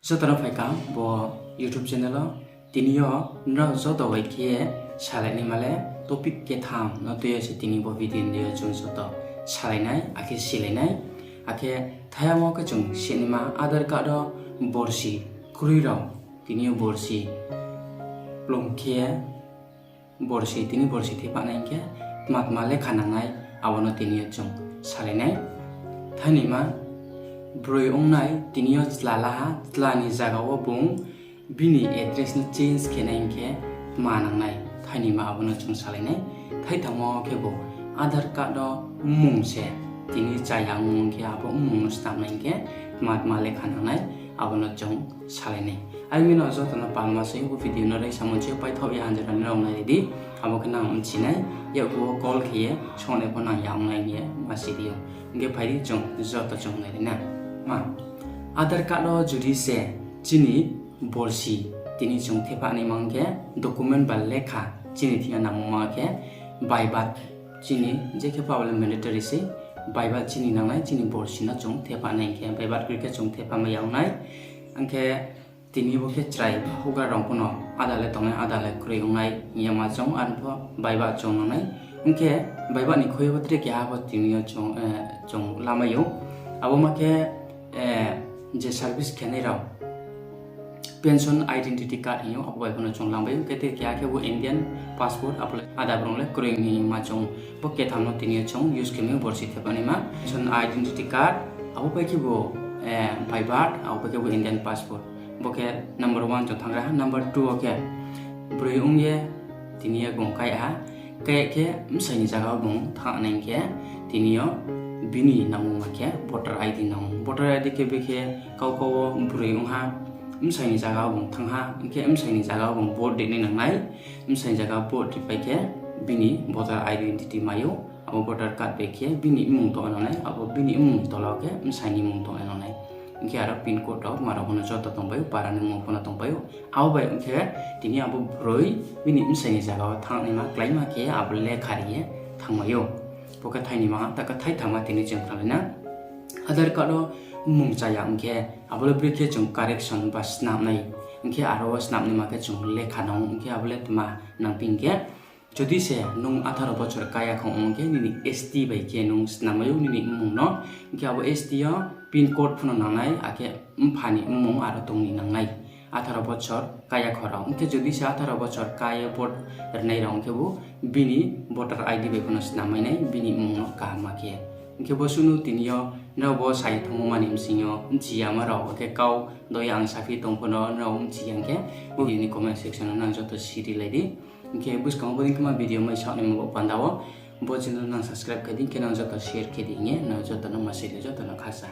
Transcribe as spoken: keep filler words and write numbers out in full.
Joto no phaikha bo YouTube channel o. Tini yo nrao joto bai khe salai naima le topic ketham no tui ye se tini bo video ni yo chung joto salai nai, akhe silai nai. Akhe thayamo khe chung sinaima Aadhaar card o borsi kroi rao, tini yo borsi plung khe borsi, tini borsi thepha nai hing khe tma tma lekha nangnai, abo no tini yo chung salai nai. Thainaima, broi ongnai tini yo chla la ha, chla ni zaga wo bung bini address no change khe nai hing khe tma nangnai, thainaima abo no chung salai nai. Thaithamo khebu Aadhaar card o mmung se tini chaya ong khe abo mmung no snam nai hing khe tma tma lekha nangnai, abo no chung salai nai. Are mi no joto no palma se bo video no raisa mo se paithaoh ye hanjra ni rao nai ri di, abo khe nang bchi nai, yakgu wo call khe ye song nai pho nang ya ong nai hing ye ma si di ou. Hing khe phai di chung joto chung nai ri na. Ma, Aadhaar card o judi se chini borsi tini chung thepha naima ong khe document ba lekha chini thing yo nangmo ma khe by birth, chini je khe pha bo le mandatory sei, by birth chini nangnai, chini borsi no chung thepha nai hing khe by birth kroi khe chung thepha mai ya ong nai. Hing khe tini bo khe chrai houhgra rao pho no ada le tongnai, ada le kroi ong nai hing ye ma chung, are pho by birth chung nangnai. Hing khe by birth ni khui ye bo tre keha pho tini yo chung, chung lamai ou. Abo ma khe, je service khenai rao pension identity card hing ou, abo bai pho no chung lamai ou. Hing khe tre keha khe bo Indian passport, abo le ada brong le kroi hing ye ma chung, bo ketham no tini yo chung use khe mai ou borsi thepha naima. Pension identity card, abo pai khe bo by birth, abo pai khe bo Indian passport. Bo khe number one chung thanng ra ha. Number two wo khe broi ong ye tini yo bung kai ha, kai khe bsai ni zaga wo bung thanng nai hing khe tini yo bini nangmo ma khe voter ID nang ou. Voter ID khe bikhe kau kau wo broi ong ha, bsai ni zaga wo bung thanng ha, hing khe bsai ni zaga wo bung vote ri nai nangnai. Bsai ni zaga vote ripai khe bini voter identity mai ou, abo voter card bai khe bini mmung tong nai nangnai, abo bini mmung tola wo khe bsai ni mmung tong nai nangnai. Hing khe aro pin code rao ma rao pho no joto tongpai ou, para ni mmung pho no tongpai ou. Abo bai ong khe tini abo broi bini bsai ni zaga wo thanng naima kláima khe abo lekha ri ye thanngmai ou. Bo khe thainaima, ta khe thaithama tini chung khnalai na. Aadhaar card o mmung chaya ong khe abo le brekhe chung correction ba snam nai. Hing khe aro wo snam naima khe chung lekha nang ou, hing khe abo le tma nangphi hing khe, jodi se nung atharo bochor kaya khong ong khe nini ST bai khe nung snam mai ou nini mmung no. Hing khe abo ST yo pin code pho no nangnai, akhe mpha ni mmung aro tong ni nangnai. Atharo bochor kaya kho rao. Hing khe jodi se atharo bochor ka ye vote rinai rao ong khe bo bini voter ID bai pho no snam mai nai, bini mmung no kaham ma khe. Hing khe bo suh no tini yo nrao bo sa ye thanngmo ma ni bsing yo bchi yama rao, akhe kau doi ang saphi tong pho no nrao bchi ya hing khe bo video ni comment section no nang joto siri lai di. Hing khe buskang wo bodei khe ma video mai saoh naima bo panda wo, bo channel no nang subscribe khe di, hing khe nang joto share khe di hing ye nang joto no ma siri, joto no khasa.